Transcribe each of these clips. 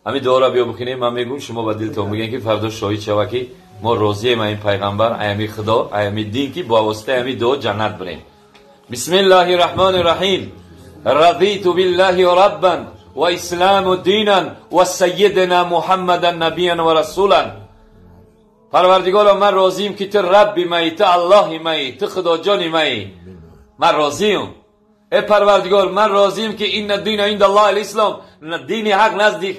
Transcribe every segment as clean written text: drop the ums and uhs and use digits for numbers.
Ҳамин дуоро биё бикунем, ман мегӯм, шумо ба дилтон бигӯед, ки фардо шоҳид шава, ки мо розием ин пайғамбар, аями худо, аями дин, ки бо воситаи ҳамин дуо ҷаннат бирем. Бисмиллаҳи раҳмони раҳим. Радиту биллаҳи раббан ва исламу динан ва саййидина муҳаммадан набиян ва расулан. Парвардигоро, ман розием, ки ту рабби маи, ту аллоҳи маи, ту худоҷони маи. Ман розием. Э Парвардигор, ман розием, ки инна дина инда аллоҳи алислом, дини ҳақ назди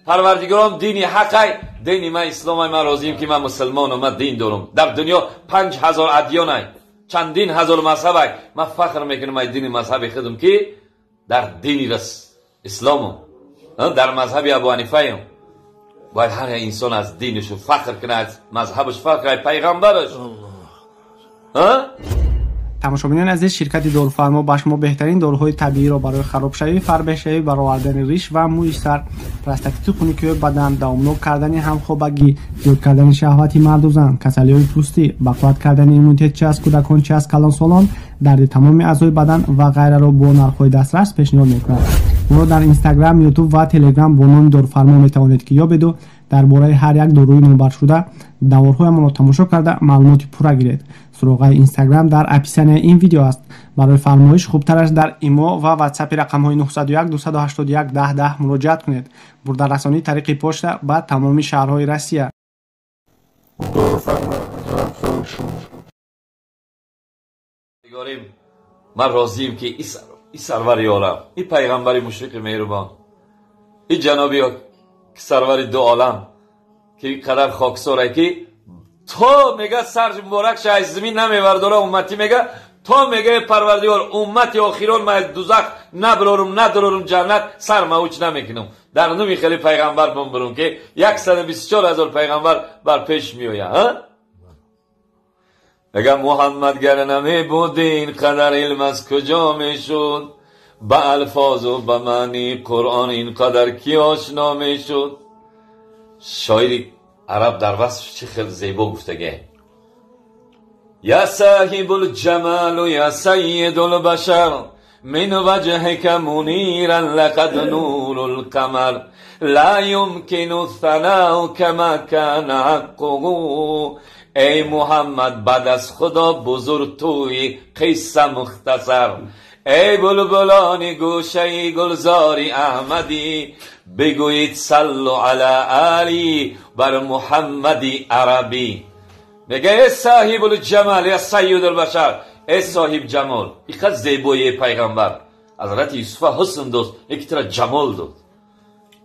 Парвардигором дини ҳақай, дини ман исломай. Ман розием, ки ман мусулмонам, ман дин дорам. Дар дунё 5000 адёнай, чандин ҳазор мазҳабай. Ман фахр мекунам ай дини мазҳаби худам, ки дар дини исломам, дар мазҳаби Абу Ҳанифаям. Бояд ҳар як инсон аз динаш фахр кунад, аз мазҳабаш фахр кунад, пайғамбараш. Тамошобинони азиз, ширкати Доруфармо ба шумо беҳтарин доруҳои табииро барои харобшавӣ, фарбеҳшавӣ, баровардани риш ва мӯи сар, простатиту хунукиҳои бадан, давомнок кардани ҳамхобагӣ, зиёд кардани шаҳвати марду зан, касалиҳои пӯстӣ, бақувват кардани иммунитет чи аз кӯдакон, чи аз калонсолон, дарди тамоми аъзои бадан ва ғайраро бо нархҳои дастрас пешниҳод мекунад. Моро дар Инстаграм, Ютуб ва Телеграм бо номи Доруфармо метавонед ки ёбеду дар бораи ҳар як доруи номбаршуда даворҳоямонро тамошо карда маълумоти пурра гиред. Суроғаи Инстаграм дар описанияи ин видео аст. Барои фармоиш хубтараш дар Имо ва Ватсапи рақамҳои 901 281 10 10 муроҷиат кунед. Бурдарасонӣ тариқи почта ба тамоми шаҳрҳои Россия. Ман розием, ки и сарвари олам, и пайғамбари мушриқи меҳрубон, и ҷаноби сарвари ду олам, ки қадар хоксорае, ки то мега сар муборак ша аз замин намевардора умматӣ, мега то мега Парвардигор, уммати охирон ма дузах наброрум, надорорум ҷаннат, сар мауч намекунам. Дар нуми хеле пайғамбар бумбурум, ки 124 000 пайғамбар бар пеш меояд. Мега Муҳаммад гар намебуди, ин қадар илм аз куҷо мешуд? Ба алфозу ба маънии Қуръон ин қадар ки ошно мешуд? Шоири араб дар васф чӣ хел зебо гуфтаге: Я соҳибул ҷамалу я сайидул башар, من وجهك منيرا لقد نور القمر، لا يمكن الثناء كما كان حقه. ای محمد، بعد از خدا بزرگ توی، قصه مختصر. ای بلبلان گوشه گلزاری احمدی، بگویید صلو علی علی بر محمدی عربی. میگه ای صاحب الجمال یا سید البشر، ای صاحب جمال، اینقدر زیبایی پیغمبر. حضرت یوسف حسن دوست، یکی ترا جمال داد.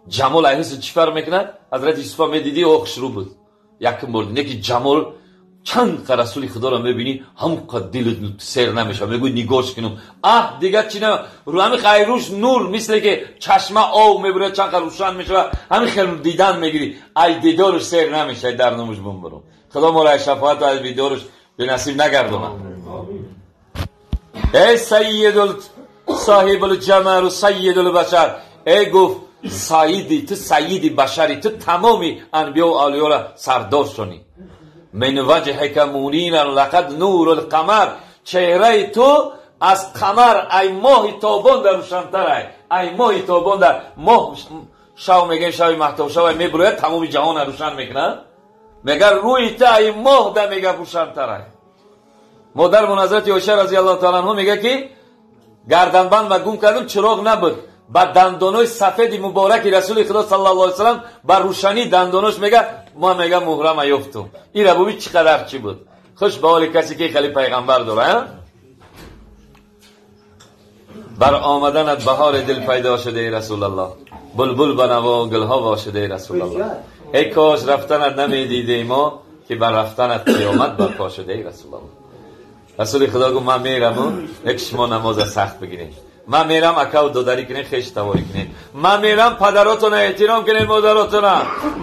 جمال ای حسن چی فرق میکنه؟ حضرت یوسف میدیدی او خوشرو بود یکم برد، یکی جمال چند کا رسول خدا را میبینی هم قد دلت سیر نمیشه، میگوی نگاش کنم، اه دیگه چی نه، رو همین خیروش نور مثل که چشمه آب میبره، چند کا روشن میشه، همین خیلی دیدن میگیری، ای دیدارش سیر نمیشه. در نموش بمبرم، خدا ما را شفاعت و از دیدارش به نصیب نگردونه. ای سید صاحب الجمال و سید البشر، ای گفت سیدی، تو سیدی بشری، تو تمامی انبیا و اولیاء را سردار شونی. من وجهک منیرا لقد نور القمر، چهره تو از قمر، ای ماه تابان در روشنتر، ای ماه تابان در ماه شو میگه شوی مهتاب شو میبروید تمام جهان روشن میکنه، میگه روی تو ای ماه در میگه روشنتر. مادر من حضرت عایشه رضی الله تعالی عنها میگه که گردنبند و گم کردم، چراغ نبود، با دندانای سفید مبارک رسول خدا صلی الله علیه و سلم با روشنی دنداناش میگه ما میگه مهرم یافتم. این ربوبی چقدر چی بود؟ خوش به حال کسی که خیلی پیغمبر داره. بر آمدنت بهار دل پیدا شده ای رسول الله، بلبل به نوا گلها وا شده ای رسول الله. ای کاش رفتنت نمیدیده ما، که بر رفتنت قیامت برپا شده ای رسول الله. رسول خدا گفت من میرم، یک شما نماز سخت بگیرید، من میرم اکا و دادری کنین، خیش تواری کنین، من میرم پدراتون احترام کنین، مادراتون،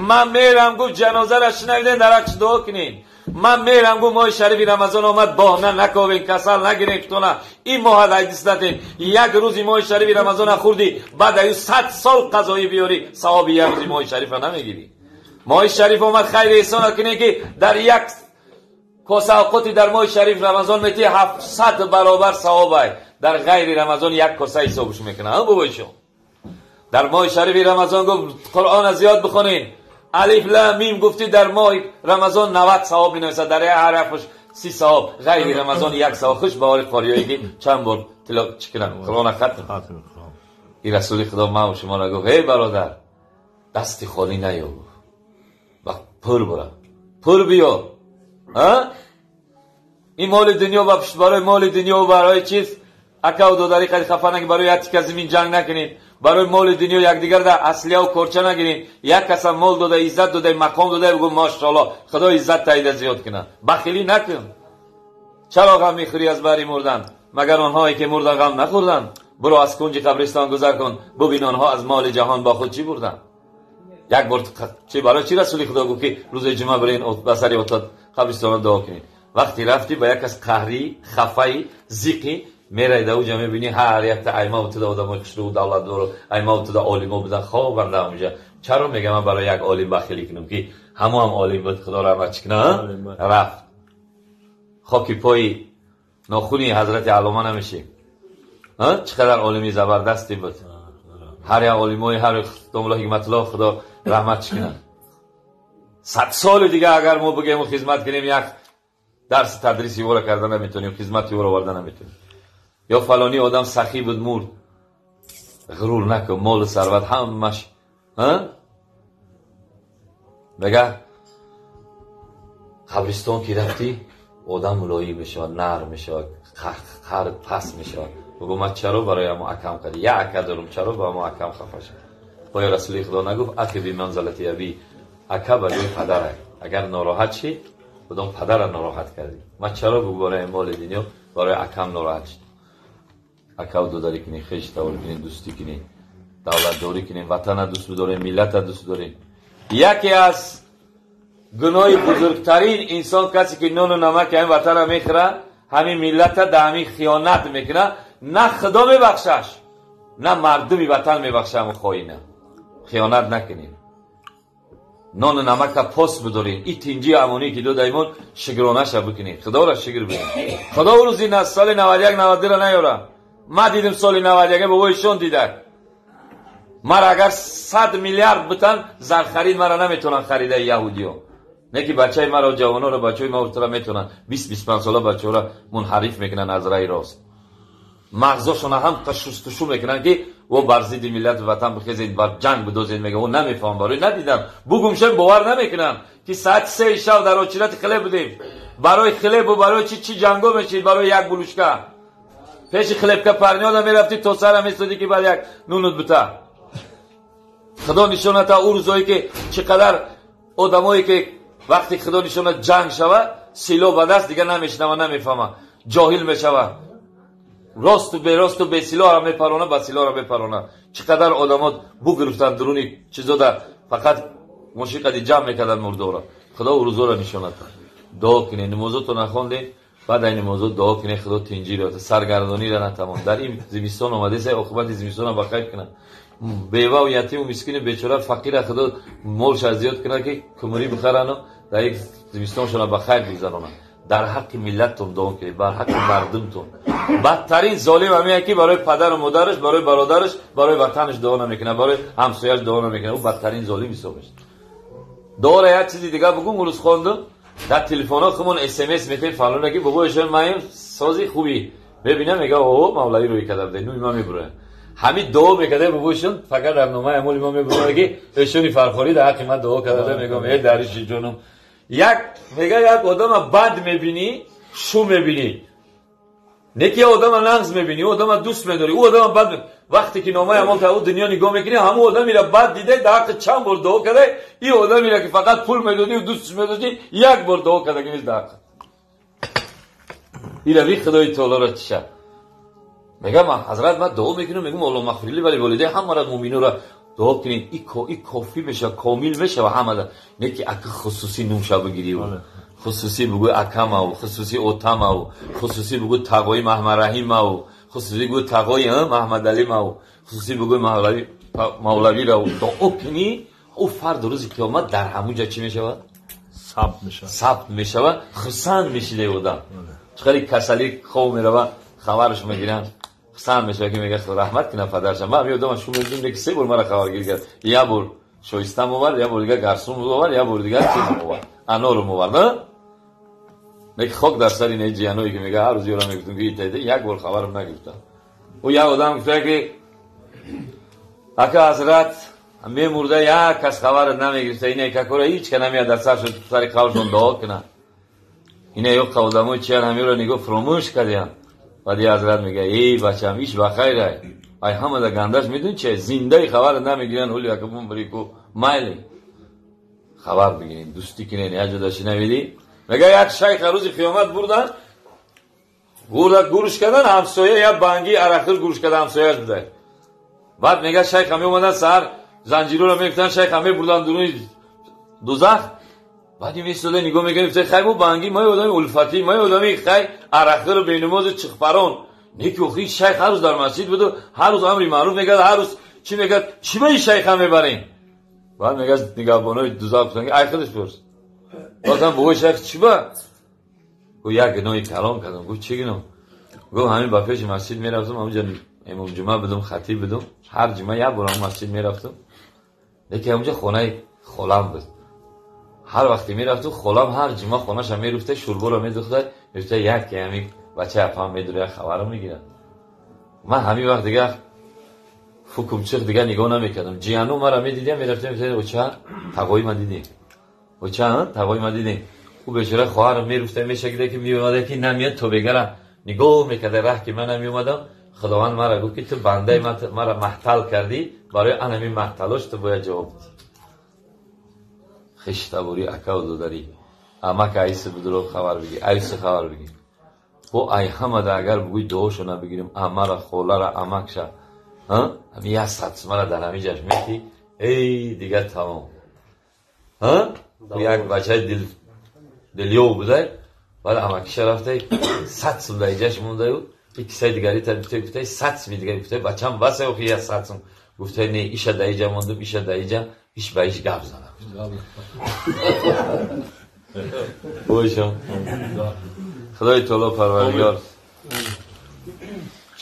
من میرم گفت جنازه را شنیدین درکش دعا کنین، من میرم گفت ماه شریف رمضان آمد بهانه نکوین، کسل نگیرین خودتون، این ماه حدیث ندین، یک روزی ماه شریف رمضان خوردی بعد از 100 سال قضایی بیاری ثواب یک روزی ماه شریف نمیگیری. ماه شریف آمد خیر احسان کنین که در یک Коса авқоти дар моҳи шариф Рамазон мети 700 баробар савобай. Дар ғайри Рамазон як коса ҳисобш мекунад. Ҳа бобоишон. Дар моҳи шарифи Рамазон гуфт Қуръон зиёд бихонед. Алиф лам мим гуфти дар моҳи Рамазон 90 савоб менависад, дар ҳар ҳарфаш 30 савоб. Ғайри Рамазон як савоб. Хуш ба ҳоли қориёе ки чанд бор тиловат чӣ кунанд, Қуръон хатм. Ин расули Худо ман ва шуморо гуфт: эй бародар, дасти холӣ наё, вақт пур бура, пур биё. Ин моли дунё ва барои моли дунё ва барои чиз ака ва додари қади хафа накунед, барои як тика замин ҷанг накунед, барои моли дунё якдигар дар аслия ва корча нагиред. Як каса мол дода, иззат дода, мақом дода, бигӯ машааллоҳ, Худо иззат таида зиёд кунад. Бахилӣ накун. Чаро ғам мехӯрӣ аз бари мурдан? Магар онҳое ки мурдан ғам нахӯрданд? Биро аз кунҷи қабристон гузар кун, бубин онҳо аз моли ҷаҳон бо худ чӣ бурданд. Як бор чи барои чӣ расули Худо гуфт ки рӯзи ҷумъа бирен ба сари отат қабристона дуо кунед? Вақте рафтӣ ба як кас қаҳрӣ, хафаи, зиқӣ мерай да уҷа мебинӣ ҳар якта айма утуда одамои хушрӯ, давлатдору айма утуда олимо будан, хобанда онҷа. Чаро мегам ман барои як олим бахилӣ кунам ки ҳамо ҳам олим буд, Худо раҳмат чӣ кунад? Рафт. Хоки пои нохуни ҳазрати Аллома намешӣ. Чӣ қадар олими забардасте буд. Ҳар як олимои ҳар домла ҳикматулло Худо раҳмат чӣ кунад. 100 соли дига агар мо бигем хизмат кунем, як дарси тадриси ӯро карда наметонем, хизмати ӯро оварда наметонем. Ё фалони одам сахӣ буд, мурд. Ғурур накун, молу сарват ҳамаш. Мега қабристон ки рафтӣ, одам мулоим мешавад, нарм мешавад, қаҳр пас мешавад. Бигӯ ман чаро барои ҳамо акам кардӣ? Як ака дорум, чаро ба ҳамо акам хафа шуд? Оё расули Худо нагуфт ахи биманзалати аби, ака ба ҷои падарак. Агар нороҳат шӣ, худо падара нороҳат кардӣ. Ман чаро бигӯ барои моли дунё барои акам нороҳат шуд? Акав додарӣ кунӣ, хеш тавр кунӣ, дӯстӣ кунӣ, давлатдорӣ кунӣ, ватана дӯст бидорем, миллата дӯст бидорем. Яке аз гуноҳи бузургтарин инсон касе ки нону намаки ҳамин ватана мехӯрад, ҳамин миллата дар ҳамин хиёнат мекунад, на Худо мебахшаш, на мардуми ватан мебахша ҳамон хоина. Хиёнат накунед. Нону намака пос бидоред. Ин тинҷи амонӣ ки додаимон шукронаша бикунед. Худоро шукр бикунед. Худо рӯзи соли 91 92 наёра. Ман дидим соли 91 бобоишон дидак. Мара агар 100 миллиард битан зархарид мара наметонанд харидаи яҳудиё. Не ки бачаи маро, ҷавоноро, бачаҳои маро метонанд 20-25 сола бачаҳоро мунҳариф мекунанд аз раи рост. Мағзошона ҳам шустушу мекунанд ки о бар зидди миллату ватан бихезед, бар ҷанг бидозед. Мега о намефаҳмам, барои надидам. Бугумшем бовар намекунам ки соати 3 шаб дар очирати хлеб будем. Барои хлебу барои чи чи ҷанго мешид, барои як булушка. Пеши хлебка парниёда мерафтӣ то сара месодӣ ки баъд як нунут бута. Худо нишоната ӯ рӯзое ки чӣ қадар одамое ки вақте Худо нишона ҷанг шава, сило ба даст дига намешнава, намефаҳма, ҷоҳил мешава. Росту беросту бесилоро мепарона, ба силоро мепарона. Чӣ қадар одамо бугирифтанд дуруни чизода, фақат мошиқади ҷамъ мекарданд мурдоро. Худо ӯ рӯзоро нишоната. Дуо кунед, намозото нахондед, баъд ай намозо дуо кунед, Худо тинҷиро, саргардониро натамон. Дар ин зимистон омадеса, оқибати зимистонро ба хайр кунад. Бева ва ятиму мискину бечора фақира Худо молша зиёд кунад ки кумрӣ бихарану дар як зимистоншона ба хайр бигзаронанд. Дар ҳаққи миллаттон дуо кунед, бар ҳаққи мардумтон. Бадтарин золим ҳамин ки барои падару модараш, барои бародараш, барои ватанаш дуо намекунад, барои ҳамсояш дуо намекунад. Ӯ бадтарин золим ҳисоб мешавад. Дуоро як чизи дига бугум, урӯз хондум дар телефонҳо хумон смс метем фалона ки бобоишон маем сози хубӣ мебинам, мега о мавлавӣ рӯй карда буде, нуи ма мебурояд. Ҳамин дуо мекарда бобоишон, фақат дар номаи амоли ма мебурояд ки эшони фархорӣ дар ҳаққи ман дуо карда. Мегӯям э дариши ҷонум, як мега як одама бад мебинӣ, шу мебинӣ, не ки одама нағз мебинӣ, ӯ одама дӯст медорӣ, ӯ одама бад. Вақте ки номаи амол та ӯ дунё нигоҳ мекунӣ, ҳамон одамеро бад дида дар ҳаққи чанд бор дуо карда, ин одамеро ки фақат пул медодӣ дӯстш медоштӣ, як бор дуо карда ки нест дар ҳаққи. Ира ви Худои таолоро чиша. Мегам ҳазрат ман дуо мекунам, мегӯм Аллоҳ мағфирли вали волидайн, ҳамаро мӯминора дуо кунед. И кофӣ мешава, комил мешава ҳамада. Не ки ака хусусӣ нумша бигирӣ, хусусӣ бугӯ акамав, хусусӣ отамав, хусусӣ бугӯ тағои Маҳмадраҳимав, хусусӣ бугӯ тағои Маҳмадалимав, хусусӣ бугӯ мавлавиро дуо кунӣ, ӯ фард рӯзи қиёмат дар ҳамун ҷо чӣ мешавад? Сабт мешавад, хурсанд мешида одам. Чӣ касалӣ хоб мерава, хабараш мегиранд, хурсанд мешавад, ки мегӯяд раҳмат кунад падарашам. Ман ёдам шумо медонед, ки се бор маро хабаргир кард. Як бор шоистам овард, як бор дигар гарсум овард, як бор дигар чиз овард, анорум овард. Меги хок дар сари ин ҷиҳаное, ки мега ҳар рӯз ёра мегуфтам, ки итайда як бор хабарам нагирифтам. Ӯ як одам гуфта, ки ака ҳазрат мемурда, як кас хабарат намегирифта, ина какора ҳеч ка намеяд дар сар шуд, сари қабршон дуо кунад. Ина ё одамои чиян ҳамеро нигоҳ фуромӯш кардиян. Баъди ҳазрат мега: эй бачам, иш ба хайрай, ай ҳамада гандаш медони чи, зиндаи хабарат намегиранд, ҳули ака бумбрику майли хабар бигирем, дӯстӣ кунен, як ҷода шинавидӣ. Мега як шайх рӯзи қиёмат бурдан, гурш кардан, ҳамсоя як банги арақхӯр гурш карда ҳамсояш буда. Баъд мега шайха меомадан саҳар, занҷироро мегуфтан, шайха мебурдан дуруни дузах. Баъд меистода нигоҳ мекард, хай мо банги, мо одами улфатӣ, мо одами хай арақхӯру бенамозу чиқпарон. Не ки охи шайх ҳар рӯз дар масҷид буду, ҳар рӯз амри маъруф мекард, ҳар рӯз чӣ мекард, чӣ ба ин шайха мебарем? Баъд мега нигаҳбонои дузах гуфтан, ай худаш пурс. Баъдам бобои шайх чӣ ба? Гуфт як гуноҳи калон кардам. Гуфт чӣ гуноҳ? Гуфт ҳамин ба пеши масҷид мерафтам, ҳамонҷо имом ҷумъа будум, хатиб будум, ҳар ҷумъа як бор ҳамон масҷид мерафтам. Лекин ҳамонҷо хонаи холам буд. Ҳар вақте мерафтам, холам ҳар ҷумъа хонаша меруфта, шӯрборо медухта, мегуфта як ки ҳамин бача апам медура, як хабарам мегирад. Ман ҳамин вақт дигар фукумчиқ дигар нигоҳ намекардам. Ҷияну мара медидям, мерафтам, мегуфтам оча, тағои ма дидем. Оча, тағои ма дидем. Ӯ бечора хоҳарам меруфта, мешакида, ки меомада, ки намеяд, то бегара нигоҳ мекарда раҳ, ки ман намеомадам. Худованд мара гуфт, ки ту бандаи мара маҳтал кардӣ, барои ан ҳамин маҳталош ту бояд ҷавоб диҳӣ. Хештаборӣ, акаву додарӣ, амак айси будуро хабар бигир, айси хабар бигир. Бо ай ҳамада агар бугӯй дуошо набигирем, амара, холара, амакша, ҳамин як садсумара дар ҳамин ҷаш метӣ, эй дигар тамом. Як бачаи дилёв будай, баъд амакиша рафтай, 100 сум дар иҷаш мондаю, ик кисаи дигари та гуфтай, 100 суми дигари гуфтай, бачам басай охи як 100 сум. Гуфтай не, иша дар иҷа мондум, иша дар иҷа, иш ба иш гап занам. Бошам. Худои таоло парвардигор,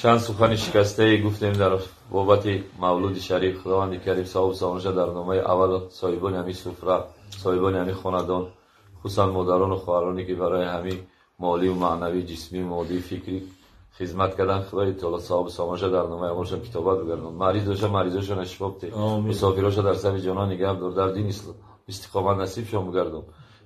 чанд сухани шикастае гуфтем дар бобати мавлуди шариф. Худованди карим савобу савонаша дар номаи аввал соҳибони ҳамин суфра, соҳибони ҳамин хонадон, хусусан модарону хоҳароне, ки барои ҳамин молию маънавӣ, ҷисмӣ, моддӣ, фикрӣ хизмат кардан, Худои таоло савобу савонаша дар номаи аввалшон китобат бигардон. Мариз доша маризошона шифо бите, мусофироша дар сафи ҷонон нигаҳ дор, дар дин истиқомат насибшон бигардон.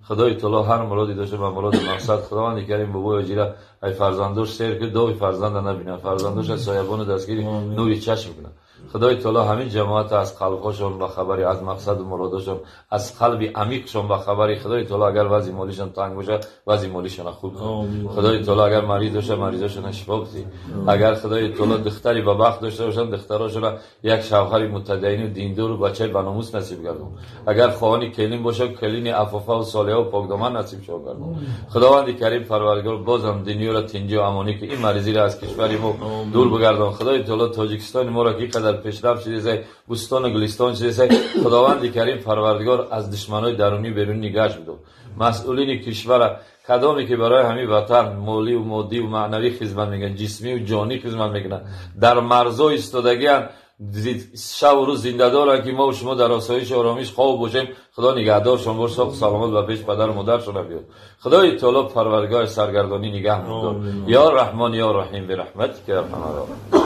Худои таоло ҳар муроде дошта ба муроду мақсад, Худованди карим бобои оҷира ай фарзандош сер ки дови фарзанда набинад, фарзандоша соябону дастгири нури чашм кунад. Худои таоло ҳамин ҷамоат аз қалбҳошон ба хабари, аз мақсаду муродошон, аз қалби амиқшон ба хабари. Худои таоло агар вазъи молишон танг бошад, вазъи молишона хуб кунад. Худои таоло агар мариз бошад, маризошона шифо бидиҳ. Агар Худои таоло духтари ба бахт дошта бошанд, духтарошона як шавҳари мутадайину диндору бачаи баномус насиб гардон. Агар хоҳони келин бошад, келини афофаву солиҳаву покдоман насиб шон гардон. Худованди карим парвардигор бозам дунёро тинҷию амонӣ ки ин маризиро аз кишвари мо дур бигардон. Худои таоло Тоҷикистони моро ки қадар пешрафт шудесай, бӯстону гулистон шудесай, Худованди карим парвардигор аз душманои дарунӣ берунӣ нигаҳш бидор. Масъулини кишвара кадоме ки барои ҳамин ватан молию моддию маънавӣ хизмат мекунанд, ҷисмию ҷонӣ хизмат мекунанд, дар марзо истодагианд, шабу рӯз зиндадоранд, ки мо шумо дар осоишу оромиш хоб бошем. Худо нигаҳдоршон бош, соҳу саломат ба пеш падару модаршона биёд. Худои таоло парвардигори саргардонӣ нигаҳ бидор. Ё Раҳмон, ё Раҳим, бираҳматика я арҳамар роҳимин.